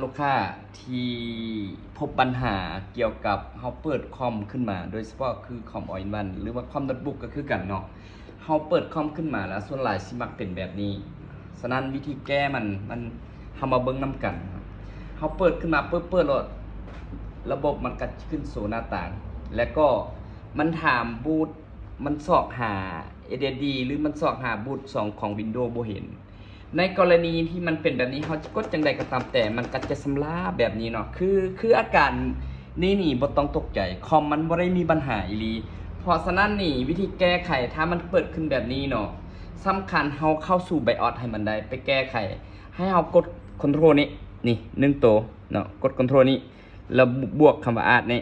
ລູກຄ້າທີ່ພົບບັນຫາກ່ຽວກັບເຮົາເປີດຄອມຂຶ້ນມາ ໂດຍສະເພາະຄືຄອມ All in One ຫຼືວ່າຄອມໂນ້ດບຸກກໍຄືກັນເນາະ, ເຮົາເປີດຄອມຂຶ້ນມາແລ້ວສ່ວນຫຼາຍຊິມັກເປັນແບບນີ້. ສະນັ້ນວິທີແກ້ມັນ ມັນ ເຮົາມາເບິ່ງນຳກັນ. ເຮົາເປີດຂຶ້ນມາປຶບ ເປີດໂລດ ລະບົບມັນກໍຈະຂຶ້ນໂຊໜ້າຕ່າງ ແລະກໍມັນຖາມບູດ ມັນຊອກຫາ SSD ຫຼືມັນຊອກຫາບູດສອງຂອງ Windows ບໍ່ເຫັນ. ໃນກໍລະນີທີ່ມັນເປັນແບບນີ້ ເຮົາຈະກົດຈັ່ງໃດກໍຕາມແຕ່ ມັນກໍຈະຊຳລາແບບນີ້ເນາະ. ຄື ຄືອາການນີ້ນີ້ບໍ່ຕ້ອງຕົກໃຈ, ຄອມມັນບໍ່ໄດ້ມີບັນຫາອີ່ຫຼີ. ເພາະສະນັ້ນນີ້ ວິທີແກ້ໄຂ ຖ້າມັນເປີດຂຶ້ນແບບນີ້ເນາະ, ສຳຄັນເຮົາເຂົ້າສູ່ BIOS ໃຫ້ມັນໄດ້ ໄປແກ້ໄຂ. ໃຫ້ເຮົາກົດ Control ນີ້ ນີ້ ໜຶ່ງໂຕເນາະ, ກົດ Control ນີ້ ແລ້ວບວກຄຳວ່າ Alt ນີ້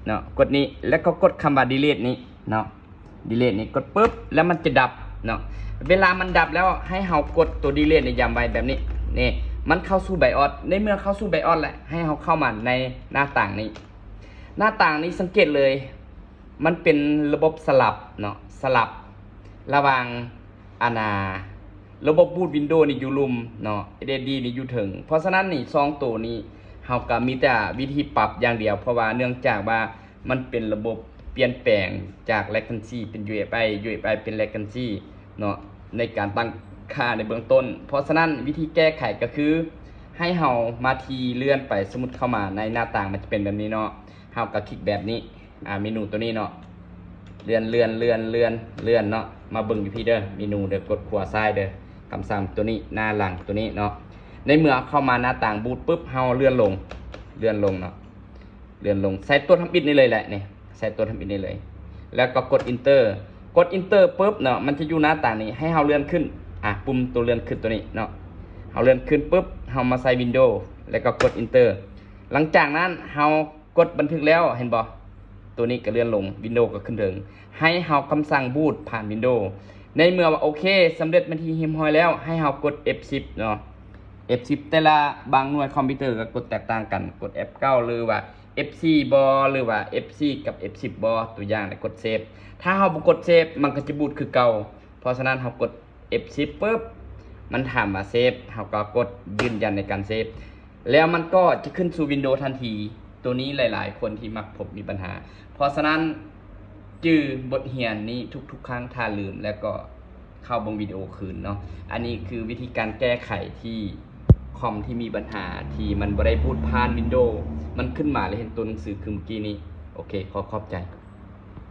ເນາະ, ກົດນີ້ ແລ້ວກໍກົດຄຳວ່າ Delete ນີ້ເນາະ. Delete ນີ້ ກົດປຶບ ແລ້ວມັນຈະດັບເນາະ. ເວລາມັນດັບແລ້ວ ໃຫ້ເຮົາກົດຕົວ Delete ນີ້ ຢ້ຳໄວ້ແບບນີ້. ນີ້ ມັນເຂົ້າສູ່ BIOS. ໃນເມື່ອເຂົ້າສູ່ BIOS ແລ້ວ ໃຫ້ເຮົາເຂົ້າມາໃນໜ້າຕ່າງນີ້. ໜ້າຕ່າງນີ້ ສັງເກດເລີຍ ມັນເປັນລະບົບສະຫຼັບເນາະ, ສະຫຼັບລະຫວ່າງ ອັນນ່າ ລະບົບບູດ Windows ນີ້ຢູ່ລຸ່ມເນາະ, SSD ນີ້ຢູ່ເທິງ. ເພາະສະນັ້ນນີ້ ສອງໂຕນີ້ ເຮົາກໍມີແຕ່ວິທີປັບຢ່າງດຽວ, ເພາະວ່າເນື່ອງຈາກວ່າ ມັນເປັນລະບົບປ່ຽນແປງຈາກ Legacy ເປັນ UEFI, UEFI ເປັນ Legacy ເນາະ ໃນການຕັ້ງຄ່າໃນເບື້ອງຕົ້ນ. ເພາະສະນັ້ນ ວິທີແກ້ໄຂກໍຄື ໃຫ້ເຮົາມາທີ່ເລື່ອນໄປ, ສົມມຸດເຂົ້າມາໃນໜ້າຕ່າງ ມັນຈະເປັນແບບນີ້ເນາະ, ເຮົາກໍຄລິກແບບນີ້ ອາ ເມນູຕົວນີ້ເນາະ, ເລື່ອນ ເລື່ອນ ເລື່ອນ ເລື່ອນ ເລື່ອນເນາະ. ມາເບິ່ງຢູ່ພີ້ເດີ ເມນູເດີ, ກົດຂວາຊ້າຍເດີ, ຄຳສັ່ງຕົວນີ້ ໜ້າຫຼັງຕົວນີ້ເນາະ. ໃນເມື່ອເຂົ້າມາໜ້າຕ່າງບູດປຶບ ເຮົາເລື່ອນລົງ ເລື່ອນລົງເນາະ. ເລື່ອນລົງ ໃສ່ຕົວທຳອິດນີ້ເລີຍແຫຼະນີ້, ໃສ່ຕົວທຳອິດນີ້ເລີຍ ແລ້ວກໍກົດ Enter. ກົດ Enter ປຶບເນາະ, ມັນຈະຢູ່ໜ້າຕ່າງນີ້ ໃຫ້ເຮົາເລື່ອນຂຶ້ນ ອາ ປຸ່ມຕົວເລື່ອນຂຶ້ນຕົວນີ້ເນາະ. ເຮົາເລື່ອນຂຶ້ນປຶບ ເຮົາມາໃສ່ Windows ແລ້ວກໍກົດ Enter. ຫຼັງຈາກນັ້ນເຮົາກົດບັນທຶກແລ້ວ ເຫັນບໍ່? ຕົວນີ້ກໍເລື່ອນລົງ Windows ກໍຂຶ້ນເທິງ. ໃຫ້ເຮົາຄຳສັ່ງ Boot ຜ່ານ Windows. ໃນເມື່ອວ່າ ໂອເຄ ສຳເລັດເປັນທີ່ຮຽບຮ້ອຍແລ້ວ ໃຫ້ເຮົາກົດ F ສິບເນາະ. F ສິບ ແຕ່ລະບາງໜ່ວຍຄອມພິວເຕີກໍກົດແຕກຕ່າງກັນ, ກົດ F ເກົ້າ ຫຼືວ່າ F ສີ່ ບໍ່ ຫຼືວ່າ F ສີ່ ກັບ F ສິບ ບໍ່ ຕົວຢ່າງ ແລ້ວກົດ Save. ຖ້າເຮົາບໍ່ກົດ Save ມັນກໍຈະບູດຄືເກົ່າ. ເພາະສະນັ້ນເຮົາກົດ F ສິບ ປຶບ ມັນຖາມວ່າ Save ເຮົາກໍກົດຢືນຢັນໃນການ Save ແລ້ວມັນກໍຈະຂຶ້ນສູ່ Windows ທັນທີ. ໂຕນີ້ຫຼາຍໆຄົນທີ່ມັກພົບມີບັນຫາ. ເພາະສະນັ້ນຈື່ບົດຮຽນນີ້ທຸກໆຄັ້ງ ຖ້າລືມແລ້ວກໍເຂົ້າເບິ່ງວິດີໂອຄືນເນາະ. ອັນນີ້ຄືວິທີການແກ້ໄຂທີ່ຄອມທີ່ມີບັນຫາ ທີ່ມັນບໍ່ໄດ້ບູດຜ່ານ Windows ມັນຂຶ້ນມາແລ້ວເຫັນຕົວໜັງສືຄືເມື່ອກີ້ນີ້. ໂອເຄ ຂໍຂອບໃຈ.